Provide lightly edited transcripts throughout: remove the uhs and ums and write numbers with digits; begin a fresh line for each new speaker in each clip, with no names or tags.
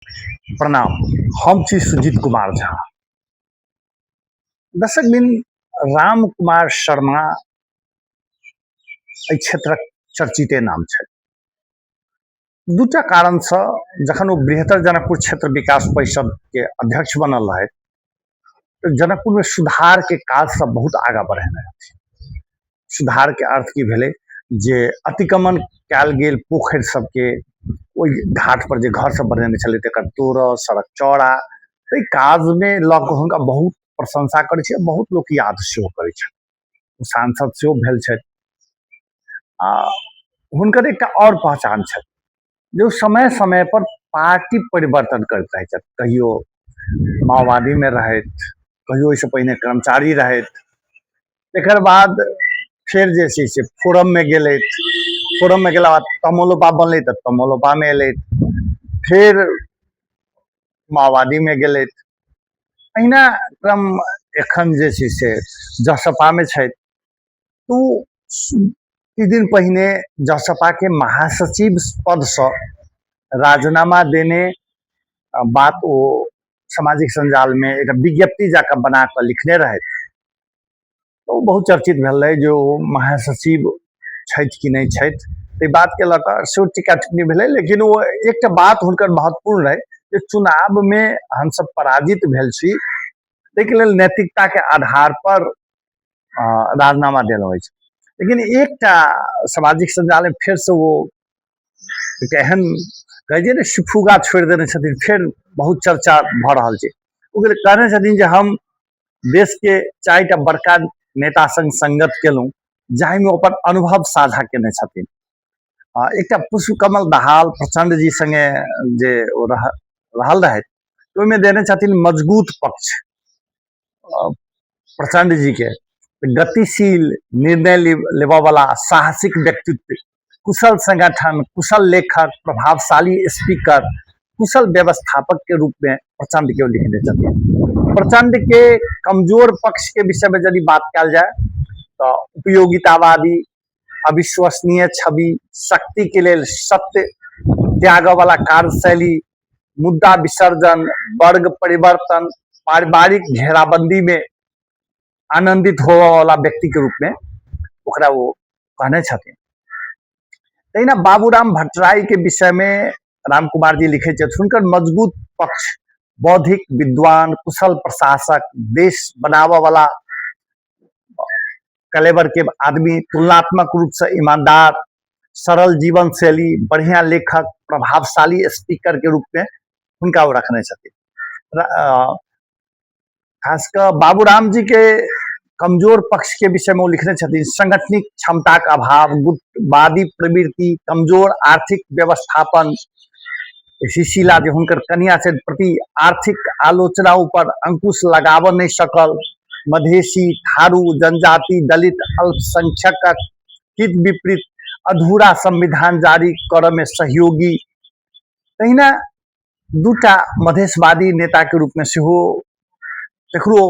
प्रणाम, हम छी सुजीत कुमार झा। दर्शक बिन, राम कुमार शर्मा एहि क्षेत्रक चर्चिते नाम छै दूटा कारणसँ। जखन ओ बृहत्तर जनकपुर क्षेत्र विकास परिषद के अध्यक्ष बनल रहथि तऽ जनकपुरमे सुधारके काज सब बहुत आगाँ बढ़ेने रहथिन। सुधारके अर्थ की भेलै जे अतिक्रमण कयल गेल पोखरि सबके, ओहि घाट पर जे घर सब बनेने छलै तकर तोड़ऽ, सड़क चौड़ा, एहि काजमे लऽ कऽ हुनका बहुत प्रशंसा करै छै, बहुत लोक याद सेहो करै छनि। ओ सांसद सेहो भेल छथि आ हुनकर एकटा आओर पहचान छनि जे ओ समय समय पर पार्टी परिवर्तन करैत रहै छथि। कहियो माओवादीमे रहथि, कहियो ओहिसँ पहिने कर्मचारी रहथि, एकर बाद फेर जे छै से फोरममे गेलथि। फोरममे गेला बाद तमोलोपा बनलै तऽ तमोलोपामे एलथि, फेर माओवादीमे गेलथि। अहिना क्रम एखन जे छै से जसपामे छथि। तऽ ओ किछु दिन पहिने जसपाके महासचिव पदसँ राजीनामा देने बात ओ सामाजिक सञ्जालमे एकटा विज्ञप्ति जाकऽ बना कऽ लिखने रहथि। ओ बहुत चर्चित भेल रहै जे ओ महासचिव छथि कि नहि छथि। ताहि बातके लऽ कऽ सेहो टीका टिप्पणी भेलै, लेकिन ओ एकटा बात हुनकर महत्वपूर्ण रहै जे चुनावमे हमसभ पराजित भेल छी, ताहिके लेल नैतिकताके आधार पर राजीनामा देलहुँ अछि। लेकिन एकटा सामाजिक सञ्जालमे फेरसँ ओ एकटा एहन कहै छै ने सिफुगा छोड़ि देने छथिन, फेर बहुत चर्चा भऽ रहल छै। ओ कहने छथिन जे हम देशके 4टा बड़का नेता संग संगत केलहुँ, जाहिमे ओ अपन अनुभव साझा केने छथिन। एकटा पुष्पकमल दाहाल प्रचंड जी संगे जे ओ रहल रहथि, ओहिमे देने छथिन मजबूत पक्ष प्रचंड जी के गतिशील निर्णय लेबऽ वाला साहसिक व्यक्तित्व, कुशल संगठन, कुशल लेखक, प्रभावशाली स्पीकर, कुशल व्यवस्थापक के रूप में प्रचंड के लिखने छथिन। प्रचंड के कमजोर पक्ष के विषय में यदि बात कयल जाय तो उपयोगितावादी, अविश्वसनीय छवि, शक्ति के लेल सत्य त्याग वाला कार्यशैली, मुद्दा विसर्जन, वर्ग परिवर्तन, पारिवारिक घेराबंदी में आनंदित होबऽ वाला व्यक्ति के रूप में ओकरा ओ कहने छथिन। तहिना बाबूराम भट्टराई के विषय में राम कुमार जी लिखे छथि, हुनकर मजबूत पक्ष बौद्धिक विद्वान, कुशल प्रशासक, देश बनाबऽ वाला कलेवर के आदमी, तुलनात्मक रूप से ईमानदार, सरल जीवन शैली, बढ़िया लेखक, प्रभावशाली स्पीकर के रूप में हुनका ओ रखने छथिन। खास कऽ बाबूराम जी के कमजोर पक्ष के विषय में ओ लिखने छथिन, सांगठनिक क्षमताक अभाव, गुटवादी प्रवृत्ति, कमजोर आर्थिक व्यवस्थापन, सुशीला जे हुनकर कनिया छथि प्रति आर्थिक आलोचना ऊपर अंकुश लगाबऽ नहि सकल, मधेशी, थारू, जनजाति, दलित, अल्पसंख्यकक हित विपरीत अधूरा संविधान जारी करऽ में सहयोगी। तहिना दूटा मधेशवादी नेताके रूपमे सेहो तकरो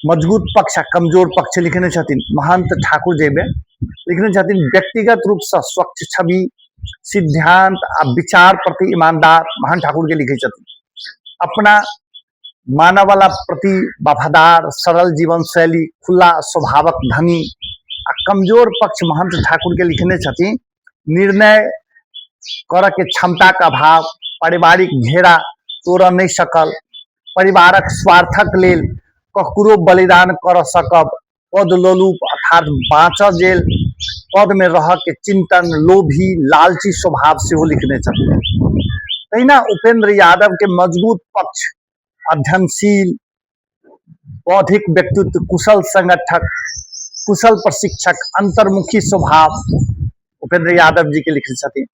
मजबूत पक्ष आ कमजोर पक्ष लिखने छथिन। महंत ठाकुर जाहिमे लिखने छथिन, व्यक्तिगत रूपसँ स्वच्छ छवि, सिद्धांत आ विचार प्रति ईमानदार महंत ठाकुरके लिखै छथिन, अपना मानववाला प्रति वफादार, सरल जीवन शैली, खुला स्वभावक धनी। आ कमजोर पक्ष महंत ठाकुरके लिखने छथिन, निर्णय करऽके क्षमताके अभाव, पारिवारिक घेरा तोड़ऽ नहि सकल, परिवारक स्वार्थक लेल ककरो बलिदान करऽ सकब, पद लोलुप अर्थात बाँचऽ गेल पदमे रहऽके चिंतन, लोभी लालची स्वभाव सेहो लिखने छथिन। तहिना उपेंद्र यादवके मजबूत पक्ष अध्ययनशील बौद्धिक व्यक्तित्व, कुशल संगठक, कुशल प्रशिक्षक, अंतर्मुखी स्वभाव उपेंद्र यादव जी के लिखने छथिन।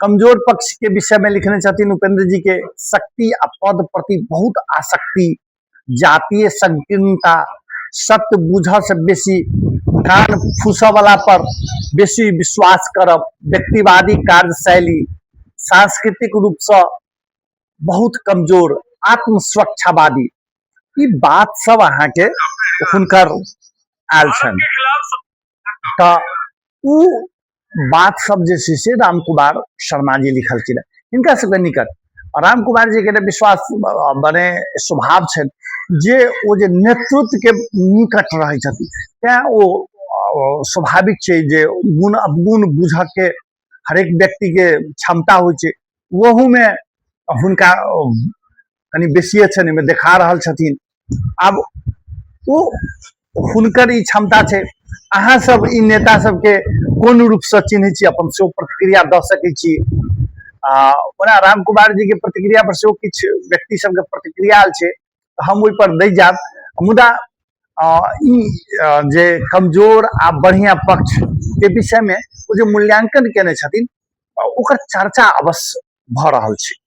कमजोर पक्ष के विषय में लिखने छथिन उपेंद्र जी के शक्ति आ पद प्रति बहुत आसक्ति, जातीय संकीर्णता, सत्य बुझऽ से बेसी कान फूसऽ वाला पर बेसी विश्वास करब, व्यक्तिवादी कार्यशैली, सांस्कृतिक रूप से बहुत कमजोर, आत्मसुरक्षावादी। ई बात सब अहाँके हुनकर आयल छनि। तऽ ओ बात सब जे छै से राम कुमार शर्मा जी लिखलखिन। हिनका सबके निकट राम कुमार जी के विश्वास बने स्वभाव छनि जे ओ जे नेतृत्व के निकट रहै छथिन, तैं ओ स्वाभाविक छै जे गुण अवगुण बुझऽ के हरेक व्यक्ति के क्षमता होइ छै, ओहूमे हुनका कनि बेसिए छनि, एहिमे देखा रहल छथिन। आब ओ हुनकर ई क्षमता छै। अहाँ सब ई नेता सबके कोन रूपसँ चिन्है छी, अपन सेहो प्रतिक्रिया दऽ सकै छी। आ ओना राम कुमार जी के प्रतिक्रिया पर सेहो किछु व्यक्ति सबके प्रतिक्रिया आयल छै, तऽ हम ओहिपर नहि जायब, मुदा ई जे कमजोर आ बढ़िआँ पक्ष के विषयमे ओ जे मूल्यांकन केने छथिन, ओकर चर्चा अवश्य भऽ रहल छै।